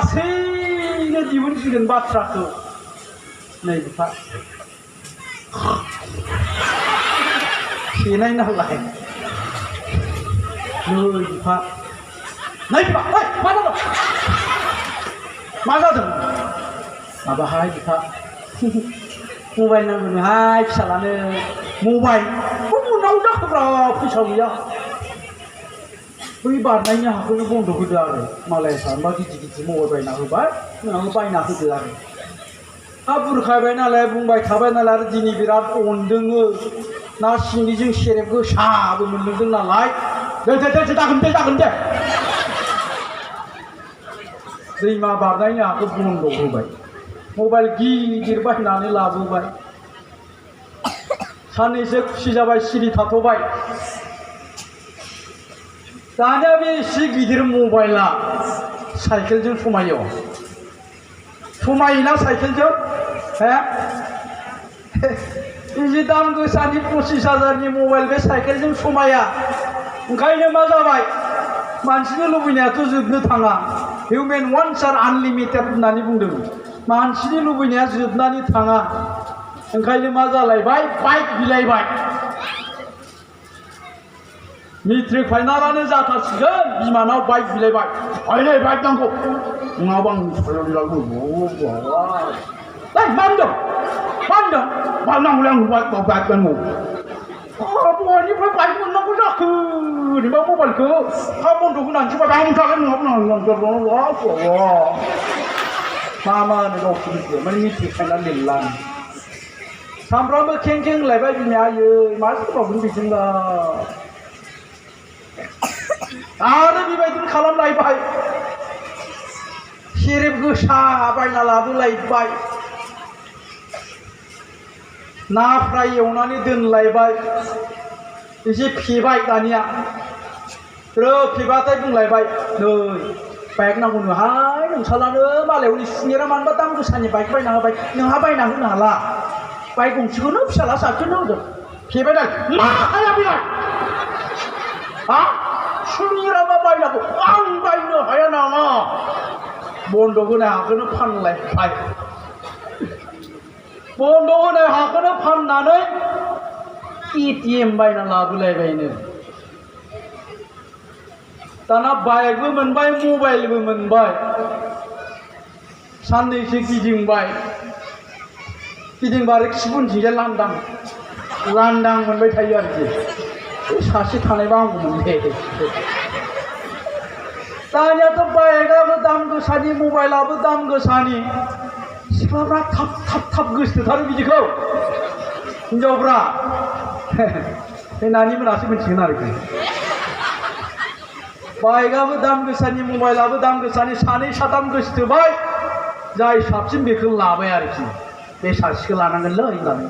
लासैनो दिहुनसिगोन बाथ्राखौ नै बिफा फेनाय नालाय नै बिफा नै बिफा मा जादों माबाहाय बिफा मबाइल नांगौनोहाय फिसालानो मबाइल उनाव जाखोब्रा फैसा गैया बै बारनायनि हाखौनो बन्द होदो आरो मालाया सानबा गिदिर गिदिर मबाइल बायना होबाय उनाव बायना होदो आरो हा बुरखायबाय नालाय बुंबाय थाबाय नालाय आरो दिनै बिराद अनदोङो ना सिंगिजों सेरेब गोसाबो मोनलोंदों नालाय दे जागोन दे दैमा बारनायनि हाखौ बन्द होबाय मबाइल गिदिर बायनानै लाबोबाय साननैसो खुसि जाबाय सिरि थाथ'बाय दानिया बे एसे गिदिर मबाइला साइकेलजों समायोना साइकेलजों एसे दाम गोसानि 25,000नि मबाइल बे साइकेलजों समाया ओंखायनो मा जाबाय मानसिनि लुबैनायाथ' जोबनो थाङा हिउमेन वान्स आर आनलिमिटेड होननानै बुंदों मानसिनि लुबैनाया जोबनानै थाङा ओंखायनो मा जालायबाय बाइक बिलायबाय मेट्रिक फाइनालानो जाथारसिगोन बिमानाव बाइक बिलायबाय आइलै बाइक नांगौ नङाबा आं सायाव बिलागौ मा होनदों बाइक नांगौलै आं बाइक नांगौ बहानिफ्राय बाइक मोननांगौ जाखो ओरैबा मबाइलखौ हा बन्द होनानैसो बाइक आं थागोन नङाबा मा होनो गावसोरनिखौ माने मेट्रिक फाइनाल लिरला सामफ्रामबो खें होनलायबाय बिमाया आयै मा सोरबावगोन बिदिनो आरो बेबायदिनो खालामलायबाय सेरेब गोसा बायना लाबोलायबाय ना फ्राय एवनानै दोनलायबाय एसे फेबाय दानिया फेबाथाय बुंलायबाय नै बाइक नांगौनोहाय नोंसालानो मालायावनि सुनिरा मानोबा दाम गोसानि बाइक बायना होबाय नोंहा बायना होनो हाला बाइक गंसेखौनो फिसाला सासेनो होदों फेबाय दा मा हाया बेलाय हा सुनिराबा बायनांगौ आं बायनो हाया नामा बन्द होनाय हाखौनो फानलायबाय बन्द होनाय हाखौनो फाननानै ATM बायना लाबोलायबायनो दाना बाइकबो मोनबाय मबाइलबो मोनबाय साननैसो गिदिंबा आरो खिबुनथिंजाय लांदां मोनबाय थायो आरोखि सासे थानायबा हामगौमोन दे दानियाथ' बाइकआबो दाम गोसानि मबाइलाबो दाम गोसानि सिख्लाफ्रा थाब गोसोथारो बिदिखौ हिनजावफ्रा बे नानि मोनासो मिथिगोन आरोखि बाइकआबो दाम गोसानि मबाइलाबो दाम गोसानि सानै साथाम गोसोथोबाय जाय साबसिन बेखौ लाबाय आरोखि बे सासेखौ लानांगोनलै होननानै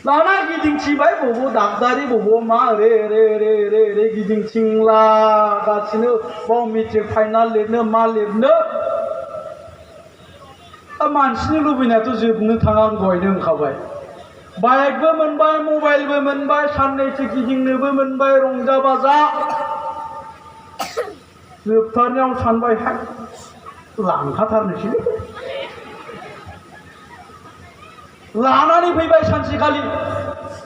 लाना गिदिंथिबाय बबाव दागदारि बबाव मा ओरै गिदिंथिंलागासिनो बाव मेट्रिक फाइनाल लिरनो मा लिरनो मानसिनि लुबैनायाथ' जोबनो थाङा आं दहायनो होनखाबाय बाइकबो मोनबाय मबाइलबो मोनबाय साननैसो गिदिंनोबो मोनबाय रंजा बाजा जोबथारनायाव सानबाय लांखाथारनोसै लानानै फैबाय सानसेखालि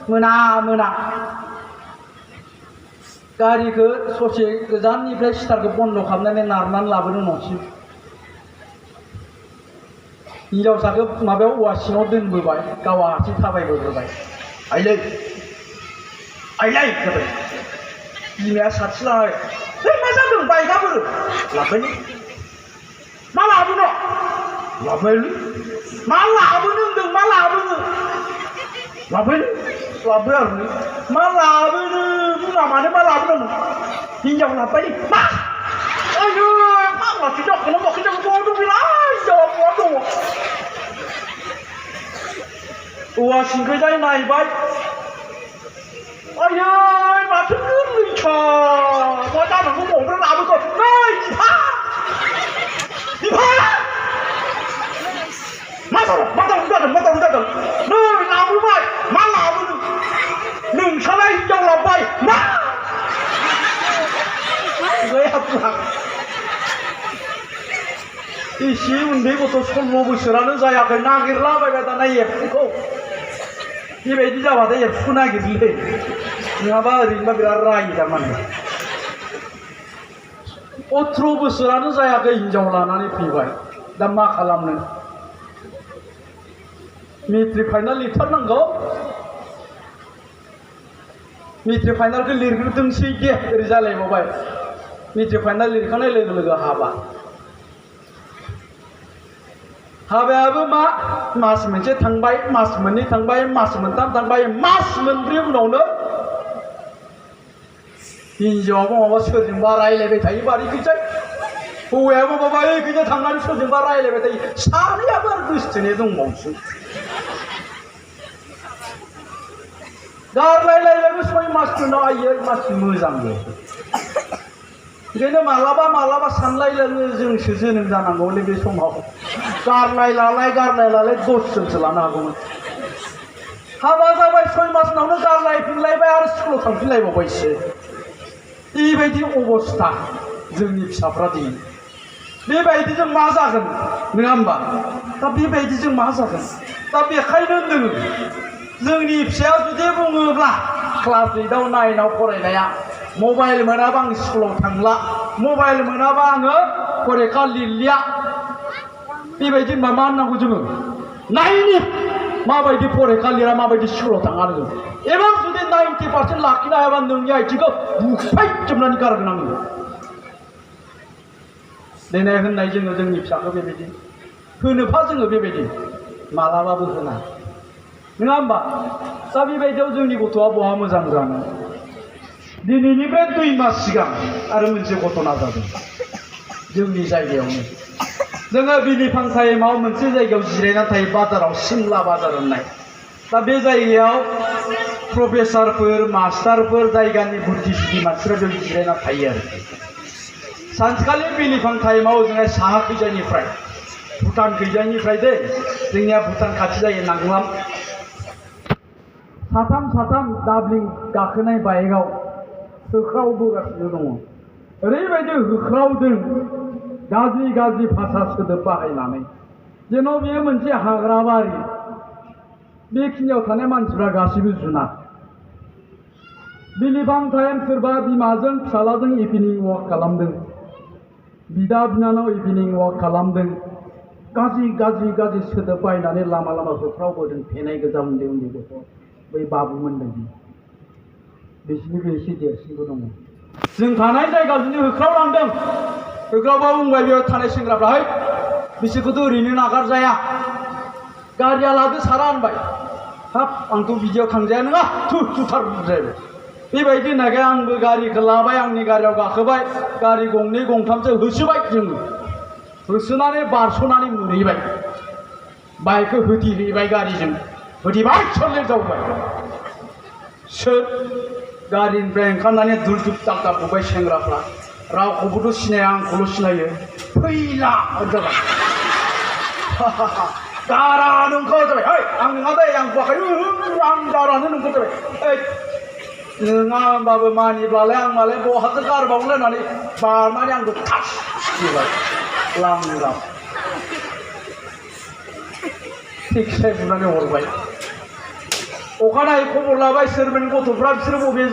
मोना गारिखौ ससे गोजाननिफ्राय स्टारखौ बन्द खालामनानै नारनानै लाबोनो न'सिम हिनजावसाखौ माबायाव औवा सिङाव दोनबोबाय गावहा हारसिं थाबायबोबाय आइलै जाबाय बिमाया साथि लाबाय मा जादों बाइकआ बोरो लाबोनो मा लाबोनो लाबोनो मा लाबोनो होनदों मा लाबोनो लाबोयो आरो मा लाबोनो बुङा मानो मा लाबोनो हिनजाव लाबोबाय मा आयौ फाग्लासो जाखोना माखो जाखो बहा दं बेलाय हिनजावा बहा दङ औवा सिंखैजाय नायबाय आयै माथो गोरलैथार मा जानांगौ बबावफ्राय लाबोखो नै बिफा मा जादों नै लाबोबाय मा लाबोनो नोंसालाय हिनजाव लाबोबाय मा इसे उन्दै गथ' 16 बोसोरानो जायाखै नागिरलाबायबाय दाना एबसुखौ बेबायदि जाबाथाय एबसुखौ नागिरलै नङाबा ओरैनोबा बिराद रायो थारमाने 18 बोसोरानो जायाखै हिनजाव लानानै फैबाय दा मा खालामनो मेट्रिक फाइनाल लिरथारनांगौ मेट्रिक फाइनालखौ लिरग्रोथोंसै दे ओरै जालायबावबाय मेट्रिक फाइनाल लिरखांनाय लोगो लोगो हाबा हाबायाबो मा मास मोनसे थांबाय मास मोननै थांबाय मास मोनथाम थांबाय मास मोनब्रै उनावनो हिनजावाबो माबा सोरजोंबा रायलायबाय थायो बारिखैजाय हौवायाबो माबा ओइखैजाय थांनानै सोरजोंबा रायलायबाय थायो सानैयाबो आरो गोसथोनाय दंबावसो गारलायलायलायबो 6 मासनि उनाव आयै मासि मोजांबो ओंखायनो मालाबा मालाबा सानलायलाङो जोंसो जोनोम जानांगौलै बे समाव गारलाय लालाय 10 जनसो लानो हागौमोन हाबा जाबाय 6 मास उनावनो गारलायफिनलायबाय आरो स्कुलाव थांफिनलायबावबायसो बेबायदि अबस्था जोंनि फिसाफ्रा दिनै बेबायदिजों मा जागोन नङा होमबा दा बेबायदिजों मा जागोन दा बेखायनो होनदों जोंनि फिसाया जुदि बुङोब्ला क्लास 8 आव 9 आव फरायनाया मबाइल मोनाबा आं स्कुलाव थांला मबाइल मोनाबा आङो फरिखा लिरलिया बेबायदि मा होननांगौ जोङो नायनि माबायदि फरिखा लिरा माबायदि स्कुलाव थाङा नोङो एबा जुदि 90% लाखिनो हायाबा नोंनि आथिंखौ बुफायजोबनानै गारगोन आङो देनाय होननाय जोङो जोंनि फिसाखौ बेबायदि होनोफा जोङो बेबायदि मालाबाबो होना नङा होमबा दा बेबायदियाव जोंनि गथ'आ बहा मोजां जानो दिनैनिफ्राय 2 मास सिगां आरो मोनसे घटना जादों जोंनि जायगायावनो जोङो बिलिफां टाइमाव मोनसे जायगायाव जिरायना थायो बाजाराव सिमला बाजार होननाय दा बे जायगायाव प्रफेसारफोर मास्टारफोर जायगानि बुद्धिजिबि मानसिफ्रा बेयाव जिरायना थायो आरो सानसेखालि बिलिफां टाइमाव जोङो साहा खैजानिफ्राय भुटान खैजानिफ्राय दे जोंनिया भुटान खाथि जायो नांलाम साथाम दाब्लिं गाखोनाय बाइकआव होख्रावबोगासिनो दङ ओरैबायदि होख्रावदों गाज्रि भाषा सोदोब बाहायनानै जेन' बेयो मोनसे हाग्राबारि बेखिनियाव थानाय मानसिफ्रा गासिबो जुनार बिलिफां टाइम सोरबा बिमाजों फिसालाजों इभिनिं वाक खालामदों बिदा बिनानाव इभिनिं वाक खालामदों गाज्रि सोदोब बाहायनानै लामा होख्रावबोदों फेनाय गोजा उन्दै गथ' बै बाबुमोन बायदि बिसिनिबो एसे देरसिनबो दङ जों थानाय जायगायाव जुदि होख्रावलांदों होख्रावबा बुंबाय बेयाव थानाय सेंग्राफ्रा है बिसोरखौथ' ओरैनो नागारजाया गारिया लादो सारा होनबाय हाब आंथ' बिदियाव थांजाया नङा थुथार बुजायबाय बेबायदि होननायखाय आंबो गारिखौ लाबाय आंनि गारियाव गाखोबाय गारि गंनै गंथामसो होसोबाय जोङो होसोनानै बारस'नानै मोनहैबाय बाइकखौ होथेहैबाय गारिजों होथेबाय सोरले जावबाय सोर गारिनिफ्राय ओंखारनानै दुलदुब दालदाब बुबाय सेंग्राफ्रा रावखौबोथ' सिनाया आंखौल' सिनायो फैला जाबाय दारानो ओंखार जाबाय है आं नङा दे आं बुवाखै आं दारानो नोंखौ जाबाय नङा होनबाबो मानिब्लालाय आं मालाय बहाथो गारबावलायनानै बारनानै आंखौ थास होबाय लांदां थिगसे बुनानै हरबाय अखानायै खबर लाबाय सोरमोन गथ'फ्रा बिसोर बबे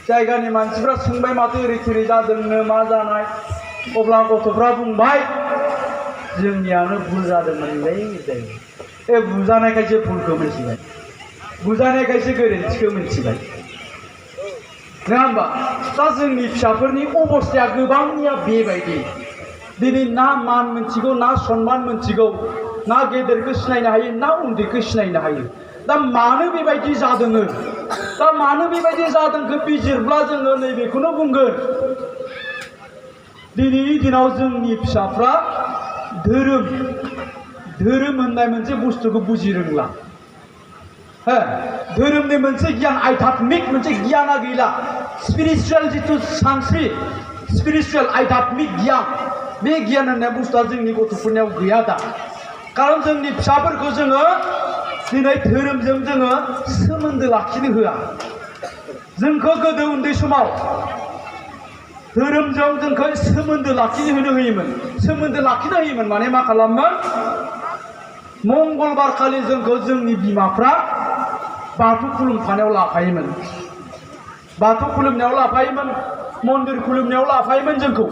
जायगानि मानसिफ्रा सोंबाय माथो ओरै थोरै जादोंनो मा जानाय अब्ला गथ'फ्रा बुंबाय जोंनियावनो भुल जादोंमोनलै ए बुजानायखायसो भुलखौ मिथिबाय बुजानायखायसो गोरोन्थिखौ मिथिबाय नङा होमबा दा जोंनि फिसाफोरनि अबस्थाया गोबांनिया बेबायदि दिनै ना मान मिथिगौ ना सनमान मिथिगौ ना गेदेरखौ सिनायनो हायो ना उन्दैखौ सिनायनो हायो दा मानो बेबायदि जादों दा मानो बेबायदि जादोंखौ बिजिरब्ला जोङो नैबेखौनो बुंगोन दिनैनि दिनाव जोंनि फिसाफ्रा धोरोम होननाय मोनसे बुस्थुखौ बुजि रोंला धोरोमनि मोनसे गियान आध्यात्मिक मोनसे गियाना गैला स्पिरिचुवेल जिथु सानस्रि स्पिरिचुवेल आध्यात्मिक गियान बे गियान होननाय बुस्थुआ जोंनि गथ'फोरनियाव गैया दा खारन जोंनि फिसाफोरखौ जोङो दिनै धोरोमजों जोङो सोमोन्दो लाखिनो होआ जोंखौ गोदो उन्दै समाव धोरोमजों जोंखौ सोमोन्दो लाखिनो होयोमोन सोमोन्दो लाखिनो होयोमोन माने मा खालामोन मंगलबार खालि जोंखौ जोंनि बिमाफ्रा बाथौ खुलुमफानायाव लाफायोमोन बाथौ खुलुमनायाव लाफायोमोन मन्दिर खुलुमनायाव लाफायोमोन जोंखौ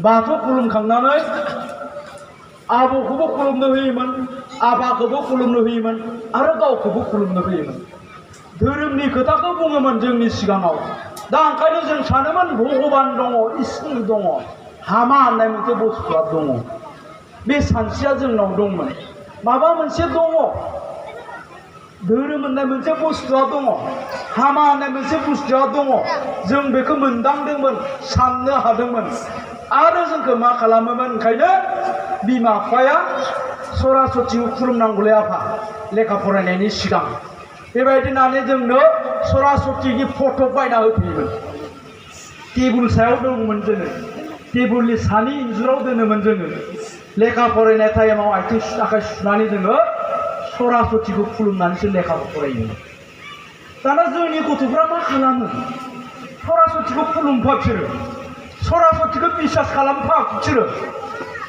बाथौ खुलुमखांनानै आबौखौबो खुलुमनो होयोमोन आबाखौबो खुलुमनो होयोमोन आरो गावखौबो खुलुमनो होयोमन धोरोमनि खोथाखौ बुङोमोन जोंनि सिगाङाव दा ओंखायनो जों सानोमोन भगबान दङ इसोर दङ हामा होननाय मोनसे बुस्थुआ दङ बे सानस्रिया जोंनाव दंमोन माबा मोनसे दङ धोरोम होननाय मोनसे बुस्थुआ दङ हामा होननाय मोनसे बुस्थुआ दङ जों बेखौ मोनदांदोंमोन साननो हादोंमोन आरो जोंखौ मा खालामोमोन ओंखायनो बिमा बिफाया सरासतिखौ खुलुमनांगौलै आफा लेखा फरायनायनि सिगां बेबायदिनो जोंनो सरासतिनि फट' बायना होफैयोमोन टेबुल सायाव दंमोन जोङो टेबुलनि सानि इन्जुराव दोनोमोन जोङो लेखा फरायनाय टाइमाव आथिं आखाइ सुनानै जोङो सरासतिखौ खुलुमनानैसो लेखाखौ फरायोमोन दाना जोंनि गथ'फ्रा मा खालामो सरासतिखौ खुलुमफा बिसोरो सरासतिखौ बिसास खालामफा बिसोरो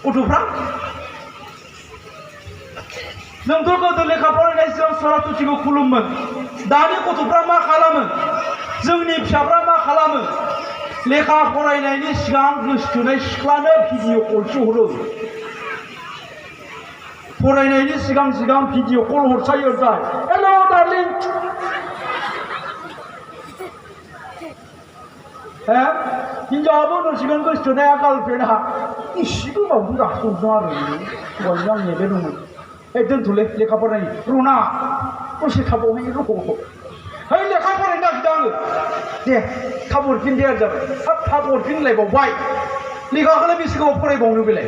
गथ'फ्रा जोंथ' गोदो लेखा फरायनाय सिगां सरासतिखौ खुलुमोन दानि गथ'फ्रा मा खालामो जोंनि फिसाफ्रा मा खालामो लेखा फरायनायनि सिगां गोसोथोनाय सिख्लानो भिडिअ कलसो हरो फरायनायनि सिगां सिगां भिडिअ कल हरसायो हेलो डार्लिं हिन्जावाबो होनसिगोन गोसोथोनाया गार्लफ्रेन्डहा इसे गोबावजों जाखांदों आरो दहायनो आं नेबाय दंमोन दोनथ'लै लेखा फरायनायनि रना दसे थाबावहाय है लेखा फरायनो नागिरदों आङो दे थाब हरफिन दे आरो जाबाय थाब हरफिनलायबावबाय लेखाखौलाय बेसे गोबाव फरायबावनो बेलाय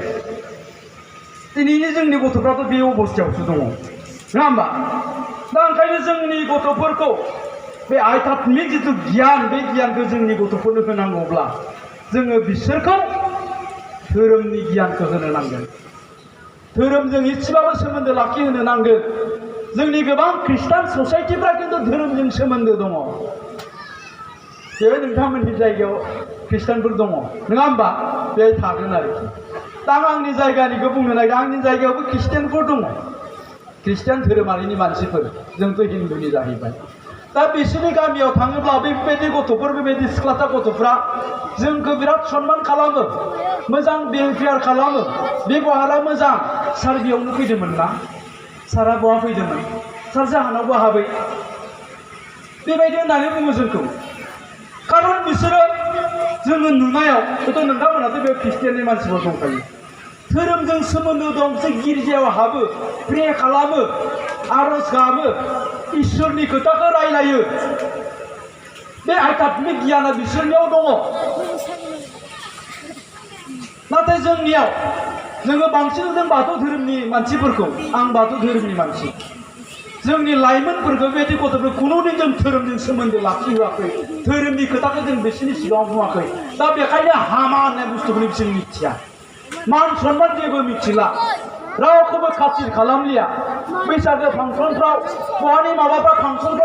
दिनैनि जोंनि गथ'फ्राथ' बे अबस्थायावसो दङ नङा होमबा दा ओंखायनो जोंनि गथ'फोरखौ बे आध्यात्मिक जिथु गियान बे गियानखौ जोंनि गथ'फोरनो होनांगौब्ला जोङो बिसोरखौ धोरोमनि गियानखौ होनो नांगोन धोरोमजों एसेबाबो सोमोन्दो लाखिहोनो नांगोन जोंनि गोबां खृष्टान ससाइटिफ्रा खिन्थु धोरोमजों सोमोन्दो दङ बे नोंथांमोननि जायगायाव खृष्टानफोर दङ नङा होमबा बे थागोन आरोखि दा आंनि जायगानिखौ बुंनो नागिरदों आंनि जायगायावबो खृष्टानफोर दङ खृष्टान धोरोमारिनि मानसिफोर जोंथ' हिन्दुनि जाहैबाय दा बिसोरनि गामियाव थाङोब्ला बेबायदि गथ'फोर बेबायदि सिख्लासा गथ'फ्रा जोंखौ बिराद सनमान खालामो मोजां बिहेभियार खालामो बेबहारा मोजां सार बेयावनो फैदोंमोन ना सारा बहा फैदोंमोन सार जाहानावबो हाबै बेबायदि होननानै बुङो जोंखौ खारन बिसोरो जोङो नुनायाव हयथ' नोंथांमोनाथ' बे खृष्टियाननि मानसिफोर दंखायो धोरोमजों सोमोन्दो दं बिसोर गिर्जायाव हाबो प्रे खालामो आरज गाबो इसोरनि खोथाखौ रायलायो बे आध्यात्मिक गियाना बिसोरनियाव दङ नाथाय जोंनियाव जोङो बांसिन जों बाथौ धोरोमनि मानसिफोरखौ आं बाथौ धोरोमनि मानसि जोंनि लाइमोनफोरखौ बेबायदि गथ'फोर खुनु दिन जों धोरोमजों सोमोन्दो लाखिहोआखै धोरोमनि खोथाखौ जों बिसोरनि सिगाङाव बुङाखै दा बेखायनो हामा होननाय बुस्थुखौनो बिसोर मिथिया मान सनमान जेबो मिथिला रावखौबो खाथिर खालामलिया बैसागो फांसनफ्राव बहानि माबाफ्रा फांसनफ्राव